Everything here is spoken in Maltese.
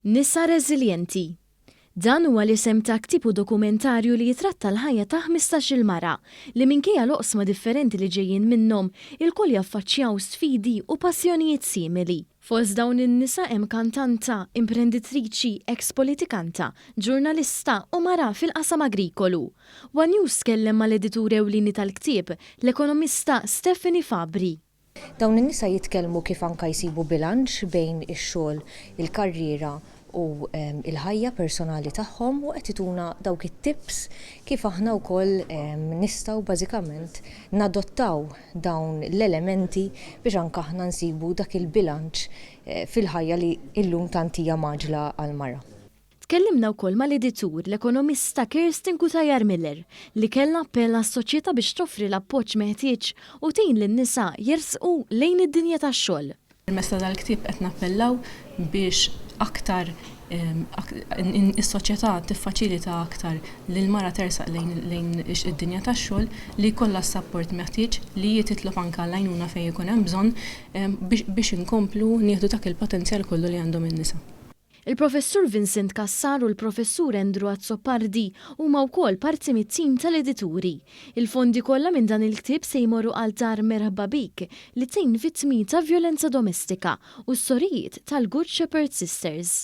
Nisa Reżiljenti. Dan huwa l-isem ta' ktieb u dokumentarju li jitratta l-ħajja ta' 15-il mara li minkejja l-oqsma differenti li ġejjin minnhom, ilkoll jaffaċċjaw sfidi u passjonijiet simili. Fost dawn in-nisa hemm kantanta, imprenditriċi, eks-politikanta, ġurnalista u mara fil-qasam agrikolu. One News tkellem mal-editur ewlieni tal-ktieb, l-ekonomista Stephanie Fabri. Dawn in-nisa jitkellmu kif anka jsibu bilanċ bejn ix-xogħol, il-karriera u il-ħajja personali tagħhom u qed ituna dawk it-tips kif aħna wkoll nistgħu bażikament nadottaw dawn l-elementi biex anka aħna nsibu dak il-bilanċ fil-ħajja li illum tant hija mgħaġġla għall-mara. Tkellimna wkoll mal-editur, l-ekonomista Kirsten Cutajar Miller, li kellha appell għas-soċjetà biex toffri l-appoġġ meħtieġ u tgħin lin-nisa jersqu lejn id-dinja tax-xogħol. Permezz ta' dal-ktieb qed nappellaw biex aktar is-soċjetà tiffaċilita aktar li l-mara tersaq lejn id-dinja tax-xogħol, li jkollha s-sapport meħtieġ, li hi titlob anke l-għajnuna fejn ikun hemm bżonn biex inkomplu nieħdu dak il-potenzjal kollu li għandhom in-nisa. Il-Professur Vincent Cassar u l-Professur Andrew Azzopardi huma wkoll parti mit-tim tal-edituri. Il-fondi kollha minn dan il-ktieb se jmorru għal Dar Merħba Bik li tgħin vittmi ta' vjolenza domestika u s-sorijiet tal-Good Shepherd Sisters.